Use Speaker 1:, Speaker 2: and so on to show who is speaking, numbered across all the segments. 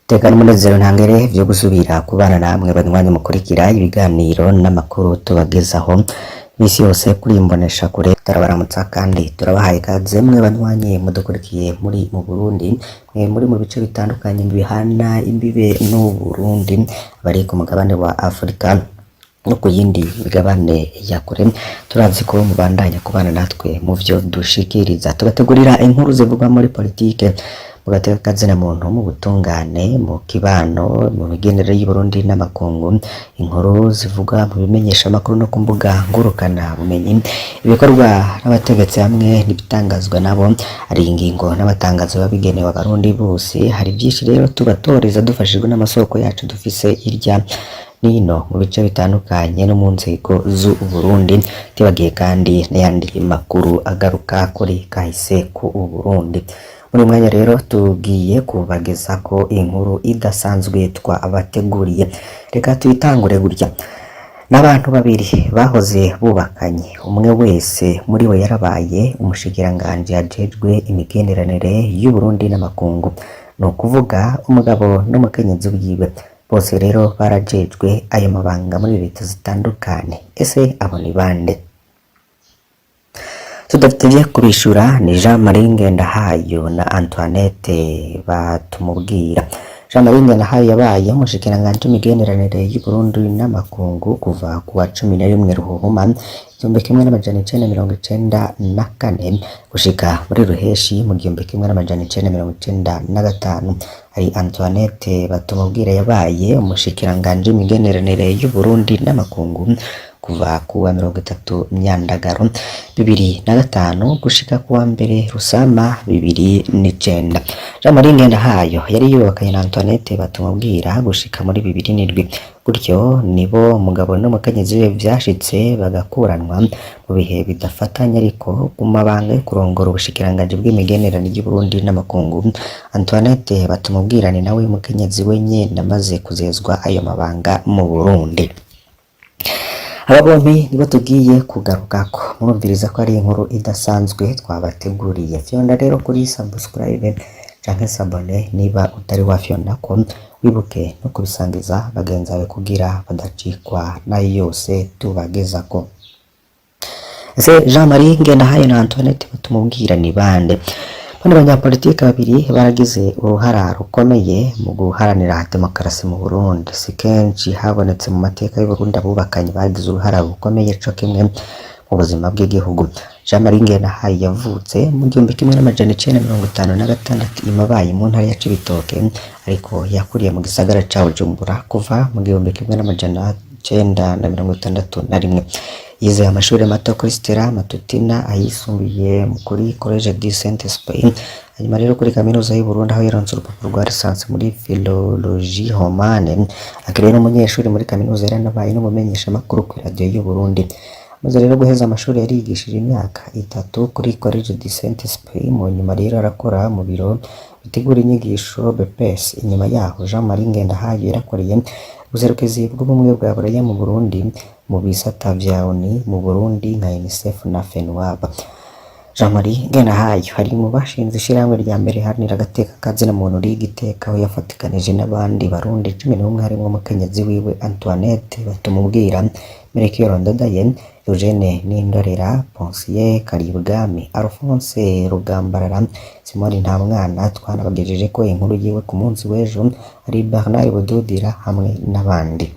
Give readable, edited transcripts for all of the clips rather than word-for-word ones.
Speaker 1: Teka n'umunezero ntangere vyo gusubira kubana namwe banywanyi mukurikira ibiganiro n'amakuru tubagezaho misi yose kuri imbonesha kure. Turabaramutsa kandi turabahaye ikaze mwe banywanyi mudukurikiye muri mu Burundi, mwe muri mu bice bitandukanye bihana imbibe n'u Burundi, bari ku mugabane wa Afrika no ku yindi migabane ya kure. Turazi ko mubandanya kubana natwe mu vyo dushikiriza, tubategurira inkuru zivugwa muri politike, mu gateka kazina muntu, mu butungane, mu kibano, mu migenere y'Uburundi n'amakungu, inkuru zivugwa mu bimenyesha amakuru no ku mbuga ngurukana bumenyi, ibikorwa n'abategetsi hamwe n'ibitangazwa nabo, hari ingingo n'abatangazo biba bigenewe abarundi bose. Hari byinshi rero tubatoreza dufashijwe n'amasoko yacu dufise hirya nino mu bice bitandukanye no mu nzego z'u Burundi, tibagiye kandi n'ayandi makuru agaruka kuri kahise ku Burundi. Muri uyu mwanya rero tugiye kubagezako inkuru idasanzwe twabateguriye. Reka tuyitangure gutya: n'abantu babiri bahoze bubakanye, umwe wese muri bo yarabaye umushikiranganji ajejwe imigenderanire y'u Burundi n'amakungu, ni ukuvuga umugabo n'umukenyezi wiwe. Bose rero barajejwe ayo mabanga muri leta zitandukanye. Ese abo ni bande? Tudatevye kubishura, ni Jean Marie Ngendahayo na Antoinette Batumubwira. Jean Marie Ngendahayo yabaye umushikiranganji w'imigenderanire y'u Burundi n'amakungu kuva ku wa 11 Ruhuhuma 1994 gushika muri Ruheshi mu 1995. Hari Antoinette Batumubwira yabaye umushikiranganji w'imigenderanire y'u Burundi n'amakungu kuva ku wa 30 Myandagaro 2005 gushika ku wa 1 Rusama 2009. Jean Marie Ngendahayo yari yubakanye na Antoinette Batumubwira gushika muri 2007. Gutyo nibo umugabo n'umukenyezi we vyashitse bagakuranwa mu bihe bidafatanye, ariko ku mabanga yo kurongora ubushikiranganji bw'imigenderanire y'u Burundi n'amakungu, Antoinette Batumubwira ni nawe mukenyezi we nyene amaze kuzezwa ayo mabanga mu Burundi. Aba bompi nibo tugiye kugarukako. Murumviriza ko ari inkuru idasanzwe twabateguriye. Fyonda rero kuri subscribe canke s'abonner niba utari wafyondako, wibuke no kubisangiza bagenzi bawe kugira badacikwa nayo yose tubagezako. Ese Jean Marie Ngendahayo na Antoinette Batumubwira ni bande? Bano banyapolitike babiri baragize uruhara rukomeye mu guharanira demokarasi mu Burundi. Si kenshi habonetse mu mateka y'Uburundi abubakanye bagize uruhara rukomeye co kimwe mu buzima bw'igihugu. Jean Marie Ngendahayo yavutse mu 1956 i Mabayi mu ntara ya Cibitoke, ariko yakuriye mu gisagara ca Bujumbura kuva mu 1961. Yize amashuri mato kuri Stella Matutina, ayisumbuye kuri Collège du Saint Esprit, hanyuma rero kuri kaminuza y'u Burundi aho yaronse urupapuro rwa licence muri philologie romane. Akaba rero umunyeshuri muri kaminuza, yaranabaye n'umumenyeshamakuru kuri radiyo y'u Burundi. Amaze rero guheza amashuri yarigishije imyaka 3 kuri Collège du Saint Esprit, mu nyuma rero arakora mu biro bitegura inyigisho BPS. Inyuma yaho Jean Marie Ngendahayo yarakoreye ubuserukizi bw'ubumwe bwa Buraya mu Burundi, mu bisata vya ONU mu Burundi nka UNICEF na FENUAB. Jean Marie Ngendahayo ari mu bashinze ishirahamwe rya mbere riharanira agateka kazina muntu Ligue Iteka, aho yafatikanije n'abandi barundi 11 harimwo umukenyezi wiwe Antoinette Batumubwira, Melchior Ndadaye, Eugene Nindorera, Ponsier Karibwami, Alphonse Rugambarara, Simoni Ntamwana twanabagejeje ko inkuru yiwe ku munsi w'ejo, ari Bernard Bududira hamwe n'abandi.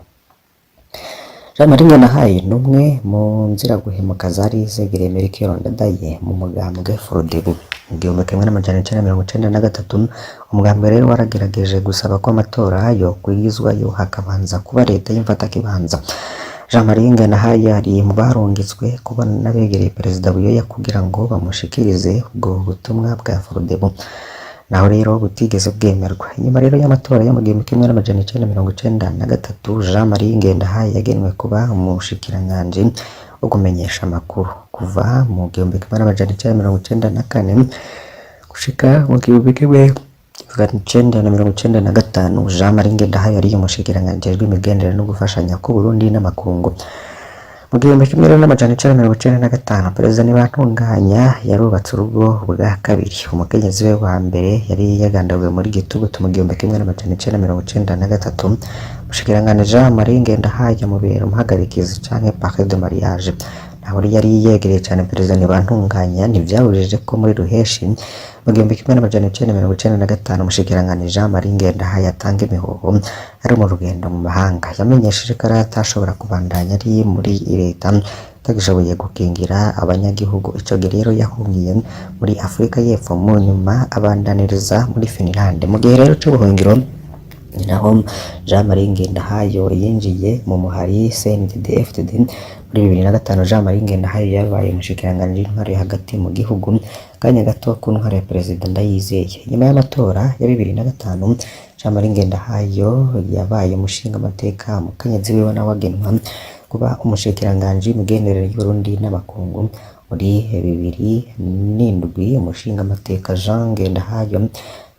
Speaker 1: Jean Marie Ngendahayo ni umwe mu nziraguhemuka zari zegereye Melchior Ndadaye mu mugambwe Frodebu. Mu 1993 umugambwe rero waragerageje gusaba ko amatora yokwigizwayo hakabanza kuba leta y'imfatakibanza. Jean Marie Ngendahayo ari mu barungitswe kubona n'abegereye Perezida Buyoya kugira ngo bamushikirize ubwo butumwa bwa Frodebu, naho rero butigeze bwemerwa. Inyuma rero y'amatora yo mu 1993, Jean Marie Ngendahayo yagenwe kuba umushikiranganji wo kumenyesha amakuru. Kuva mu 1994 gushika mu 1995, Jean Marie Ngendahayo yari umushikiranganji ajejwe imigenderanire no gufashanya kw'Uburundi n'amakungu. Mu 1995, Perezida Ntibantunganya yarubatse urugo bwa kabiri. Umukenyezi we wa mbere yari yagandaguwe muri Gitugutu mu 1993. Umushikiranganji Jean Marie Ngendahayo amubera umuhagarikizi canke parrain de mariage. Naho yari yegereye cane Perezida Ntibantunganya, ntivyabujije ko muri Ruheshi mu 1995 umushikiranganji Jean Marie Ngendahayo atanga imihoho ari mu rugendo mu mahanga. Yamenyesheje ko atashobora kubandanya ari muri leta atagishoboye gukingira abanyagihugu. Ico gihe rero yahungiye muri Afrika y'Epfo, mu nyuma abandaniriza muri Finland. Mu gihe rero c'ubuhungiro ni naho Jean Marie Ngendahayo yinjiye mu muhari CNDD-FDD. Muri 2005, Jean Marie Ngendahayo yabaye umushikiranganji w'intwaro yo hagati mu gihugu kanya gato ku ntwaro ya Perezida Ndayizeye. Nyuma y'amatora ya 2005, Jean Marie Ngendahayo yabaye umushingamateka, umukenyezi wiwe nawe agenwa kuba umushikiranganji w'imigenderanire y'Uburundi n'amakungu. Muri 2007, umushingamateka Jean Ngendahayo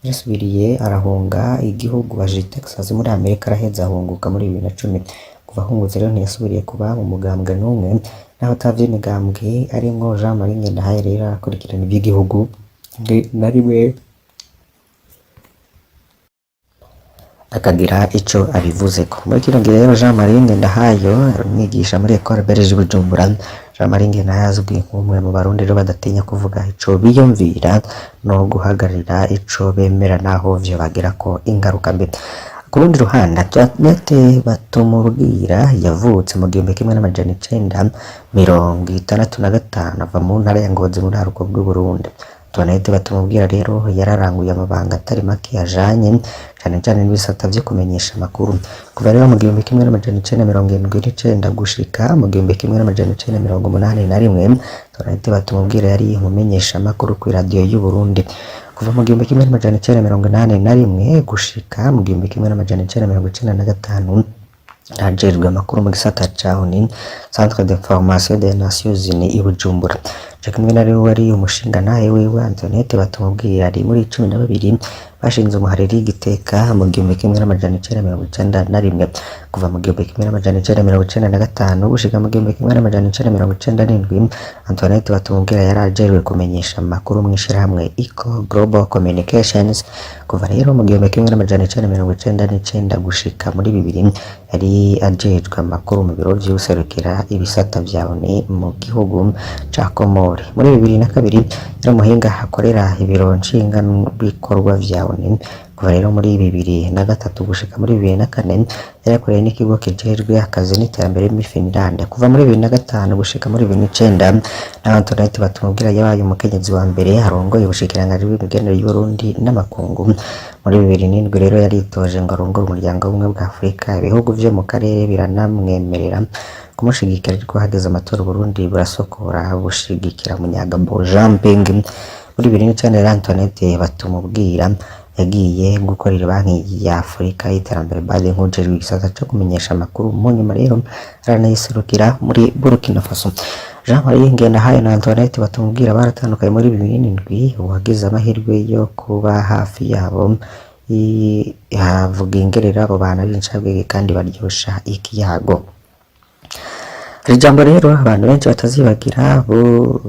Speaker 1: yarasubiriye arahunga igihugu, aja i Texas muri Amerika, araheza ahunguka muri 2010. Kuva ahungutse rero ntiyasubiriye kuba mu mugambwe n'umwe. Naho atavye imigambwe arimwo, Jean Marie Ngendahayo rero arakurikirana ivy'igihugu na rimwe akagira ico abivuzeko. Muri kino gihe rero Jean Marie Ngendahayo ari umwigisha muri Ecole Belge Bujumbura. Jean Marie Ngendahayo azwi nk'umwe mu Barundi rero badatinya kuvuga ico biyumvira no guhagararira ico bemera naho vyobagirako ingaruka mbi. Ku rundi ruhande, Antoinette Batumubwira yavutse mu 1965, ava mu ntara ya Ngozi mu buraruko bw'Uburundi. Antoinette Batumubwira rero yararanguye amabanga atari make ajanye cane cane n'ibisata vyo kumenyesha amakuru. Kuva rero mu 1979 gushika mu 1981, Antoinette Batumubwira yari umumenyesha amakuru kw'iradiyo y'Uburundi. Kuva mu 1981 gushika mu 1995, ajejwe amakuru mu gisata ca ONU, Centre d'information des Nations Unies i Bujumbura. Co kimwe na rero wari umushingantahe wiwe, Antoinette Batumubwira ari muri 12 bashinze umuhariri Igiteka mu 1991. Kuva mu 1995 gushika mu 1997, Antoinette Batumubwira yari ajejwe kumenyesha amakuru mw'ishirahamwe Eco Global Communications. Kuva rero mu 1999 gushika muri 2000, yari ajejwe amakuru mu biro vy'uwuserukira ibisata vya ONU mu gihugu ca Komore. Muri 2002 yari umuhinga akorera ibiro nshingabikorwa vya ONU. Kuva rero muri 2003 gushika muri 2004, yari yakoreye n'ikigo kijejwe akazi n'iterambere muri Finland. Kuva muri 2005 gushika muri 2009, naho Antoinette Batumubwira yabaye umukenyezi wa mbere arongoye ubushikiranganji bw'imigenderanire y'Uburundi n'amakungu. Muri 2007 rero yaritoje ngo arongore umuryango w'ubumwe bwa Afurika, ibihugu vyo mu karere biranamwemerera kumushigikira, ariko hageze amatora Uburundi burasokora bushigikira Munyagabo Jean Ping. Muri 2009 rero Antoinette Batumubwira yagiye gukorera banki ya Afurika y'iterambere BAD nk'uwujejwe igisata co kumenyesha amakuru, mu nyuma rero aranayiserukira muri Burkina Faso. Jean Marie Ngendahayo na Antoinette Batumubwira baratandukanye muri 2007. Uwagize amahirwe yo kuba hafi yabo havuga ingerera abo bantu ari incabwenge kandi baryosha ikiyago. Hari ijambo rero abantu benshi batazibagira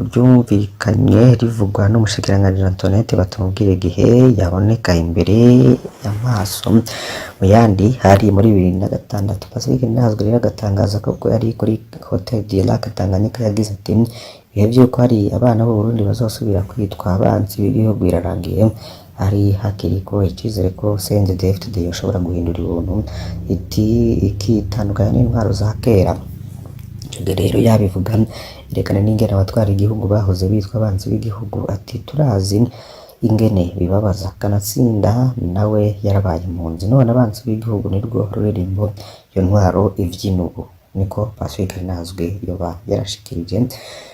Speaker 1: ryumvikanye rivugwa n'umushikiranganji Antoinette Batumubwira igihe yaboneka imbere y'amaso mu yandi, hari muri 2006. Pacifique Ntazwi rero agatangaza ko ubwo yari kuri Hotel du Lac Tanganyika yagize ati: "Ibihe vy'uko hari abana b'Uburundi bazosubira kwitwa abansi b'igihugu birarangiye." Hari hakiriko icizere ko CNDD-FDD yoshobora guhindura ibintu iti ikitandukanya n'intwaro za kera. Ico gihe rero yabivuga yerekana n'ingene abatwara igihugu bahoze bitwa abansi b'igihugu, ati: "Turazi ingene bibabaza, kanatsinda nawe yarabaye impunzi, none abansi b'igihugu nirwo ruririmbo iyo ntwaro ivyina ubu." Niko Pacifique Ntazwi yoba yarashikirije.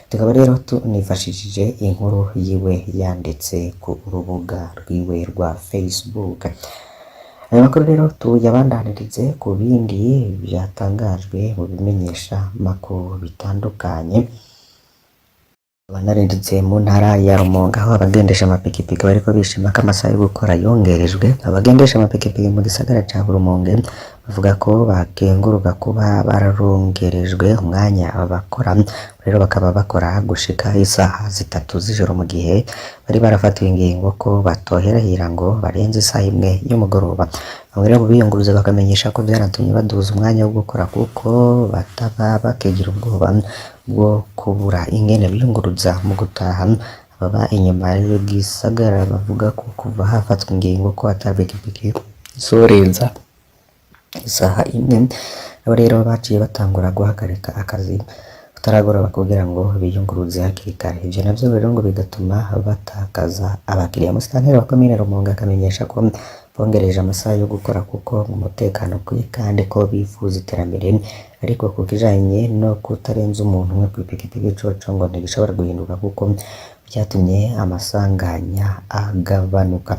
Speaker 1: Tukaba rero tunifashishije inkuru yiwe yanditse ku rubuga rwiwe rwa Facebook. Ayo makuru rero tuyabandanirize ku bindi vyatangajwe mu bimenyesha makuru bitandukanye. Banarinditse mu ntara ya Rumonge aho abagendesha amapikipiki bariko bishima ko amasaha yo gukora yongerejwe. Abagendesha amapikipiki mu gisagara ca Rumonge Bavuga ko bakenguruka kuba bararongerejwe umwanya bakora, rero bakaba bakora gushika isaha 3 z'ijoro mu gihe bari barafatiwe ingingo ko batoherahira ngo barenze isaha 1 y'umugoroba. Bamwe rero mu biyunguruza bakamenyesha ko vyanatumye baduza umwanya wo gukora kuko bataba bakigira ubwoba bwo kubura ingene biyunguruza mu gutaha. Ababa inyuma y'igisagara bavuga ko kuva hafatwa ingingo ko ata pikipiki izorenza isaha 1, nabo rero baciye batangura guhagarika akazi butaragoroba kugira ngo biyunguruze hakiri kare. Ivyo navyo rero ngo bigatuma batakaza abakiriya. Musitanteri wa komine Rumonge akamenyesha ko bongereje amasaha yo gukora kuko umutekano ukwiye kandi ko bifuza iterambere, ariko ku kijanye no kutarenza umuntu umwe kw'ipikipiki coco ngo ntigishobora guhinduka kuko vyatumye amasanganya agabanuka.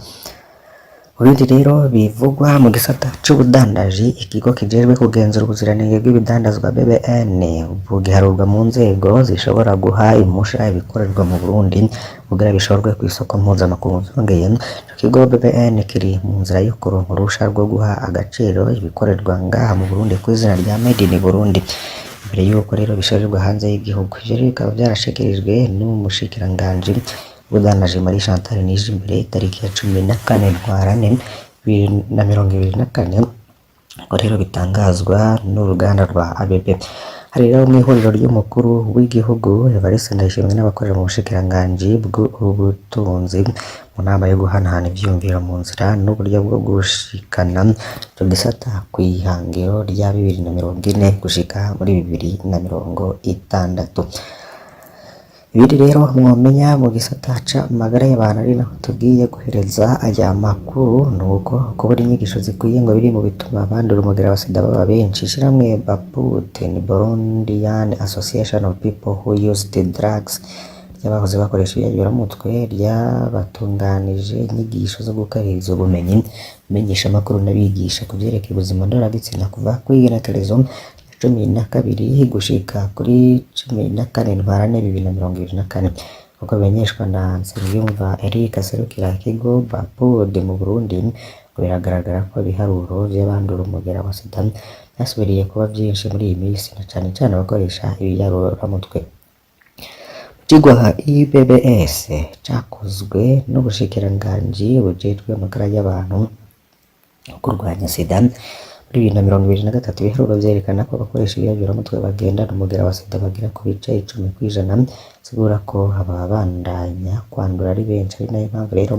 Speaker 1: Mu bindi rero bivugwa mu gisata c'ubudandaji, ikigo kijejwe kugenzura ubuziranenge bw'ibidandazwa BBN ubu giharurwa mu nzego zishobora guha impusha ibikorerwa mu Burundi kugira bishorwe kw'isoko mpuzamakungu. Vyongeye, ico kigo BBN kiri mu nzira yo kuronka uruhusha rwo guha agaciro ibikorerwa ngaha mu Burundi kw'izina rya Made in Burundi, imbere yuko rero bishorerwa hanze y'igihugu. Ivyo rero bikaba vyarashikirijwe n'umushikiranganji w'ubudandaji Marie Chantal Nijimbere itariki ya 14 Ntwarante 2024, ngo rero bitangazwa n'uruganda rwa ABP. Hari rero mw'ihuriro ry'umukuru w'igihugu Evariste Ndayishimiye n'abakorera mu bushikiranganji bw'ubutunzi mu nama yo guhanahana ivyiyumviro mu nzira n'uburyo bwo gushikana ico gisata kw'ihangiro rya 2040 gushika muri 2060. Ibindi rero mwomenya mu gisata c'amagara y'abantu, ari naho tugiye guhereza aya makuru, nuko kubura inyigisho zikwiye ngo biri mu bituma abandura umugera wa sida baba benshi. Ishirahamwe BAPUT ni Burundian Association of People Who Used Drugs ry'abahoze bakoresha ibiyayuramutwe, ryabatunganije inyigisho zo gukaririza ubumenyi menyeshamakuru n'abigisha ku vyerekeye ubuzima ndoragitsina kuva kw'igenekerezo 12 gushika kuri 14 Ntwarante 2024, uko bimenyeshwa na Nsengiyumva Eric aserukira ikigo BAPUD mu Burundi. Ngo biragaragara ko ibiharuro vy'abandura umugera wa sida vyasubiriye kuba vyinshi muri iyi minsi, na cane cane abakoresha ibiyayuramutwe. Icigwa IBBS cakozwe n'ubushikiranganji bujejwe amagara y'abantu kurwanya sida muri 2023, ibiharuro vyerekana ko abakoresha ibiyayuramutwe bagendana umugera wa sida bagera ku bice 10%, sigura ko ababandanya kwandura ari benshi, ari nayo mpamvu rero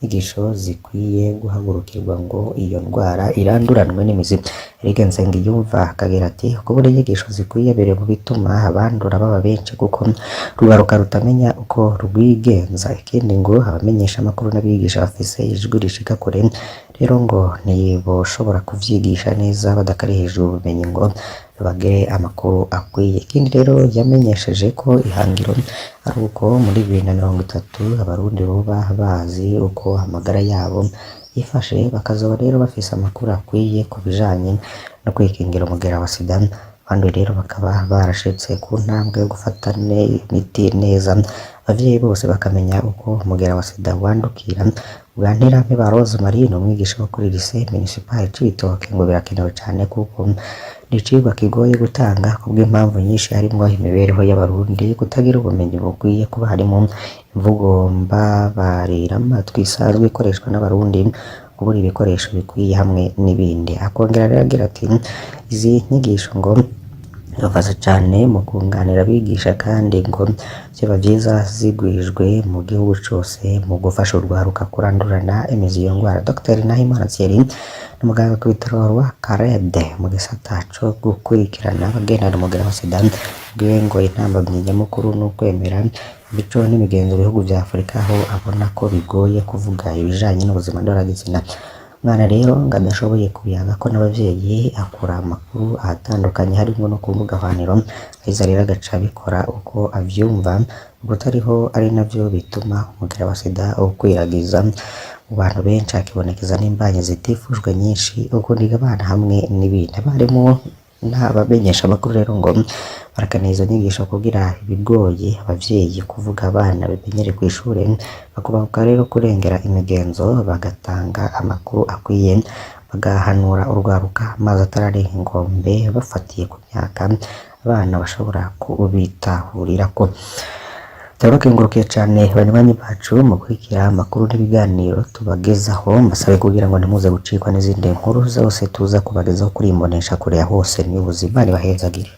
Speaker 1: inyigisho zikwiye guhagurukirwa ngo iyo ndwara iranduranwe n'imizi. Eric Nsengiyumva akagira ati kubura inyigisho zikwiye biri mu bituma abandura baba benshi kuko rugaruka rutamenya uko rwigenza. Ikindi ngo abamenyesha amakuru n'abigisha bafise ijwi rishika kure rero ngo ntiboshobora kuvyigisha neza badakarihije ubumenyi ngo bagire amakuru akwiye. Ikindi rero yamenyesheje ko ihangiro ari uko muri 2030 abarundi boba bazi uko amagara yabo yifashe, bakazoba rero bafise amakuru akwiye ku bijanye no kwikingira umugera wa sida. Abandi rero bakaba barashitse ku ntambwe yo gufata imiti neza, abavyeyi bose bakamenya uko umugera wa sida wandukira. Bwa Ntirampeba Rose Marie ni umwigisha wo kuri lycée municipal Cibitoke, ngo birakenewe cane kuko ni icigwa kigoye gutanga kubw'impamvu nyinshi harimwo imibereho y'abarundi, kutagira ubumenyi bukwiye, kuba harimo imvugo mbabariramatwi isanzwe ikoreshwa n'abarundi, kubura ibikoresho bikwiye hamwe n'ibindi. Akongera rero agira ati izi nyigisho ngo zofasha cane mu kunganira abigisha, kandi ngo vyoba vyiza zigwijwe mu gihugu cose mu gufasha urwaruka kurandurana imizi iyo ngwara. Dr Nahimana Thierry ni umuganga ku bitaro rwa Karede mu gisata co gukurikirana abagendana umugera wa sida, bwiwe ngo intambamyi nyamukuru ni ukwemera imico n'imigenzo bihugu vya Afurika, aho abona ko bigoye kuvuga ibijanye n'ubuzima ndoragitsina. Umwana rero ngo adashoboye kubiyagako n'abavyeyi akura amakuru ahatandukanye harimwo no ku mbuga hwaniro, aheza rero agaca abikora uko avyumva ubutariho, ari navyo bituma umugera wa sida ukwiragiza mu bantu benshi, hakibonekeza n'imbanyi zitifujwe nyinshi, ukuniga abana hamwe n'ibindi. Abarimu n'abamenyesha amakuru rero ngo barakeneye izo nyigisho kugira ibigoye abavyeyi kuvuga abana bimenyere kw'ishure, bakubahuka rero kurengera imigenzo bagatanga amakuru akwiye, bagahanura urwaruka amazi atararenga inkombe bafatiye ku myaka abana bashobora kubitahurirako. Turabakengurukiye cane banywanyi bacu mu gukurikira amakuru n'ibiganiro tubagezaho, mbasabe kugira ngo ntimuze gucikwa n'izindi nkuru zose tuza kubagezaho kuri imbonesha kure ya hose n'ubuzima. Nibahezagire.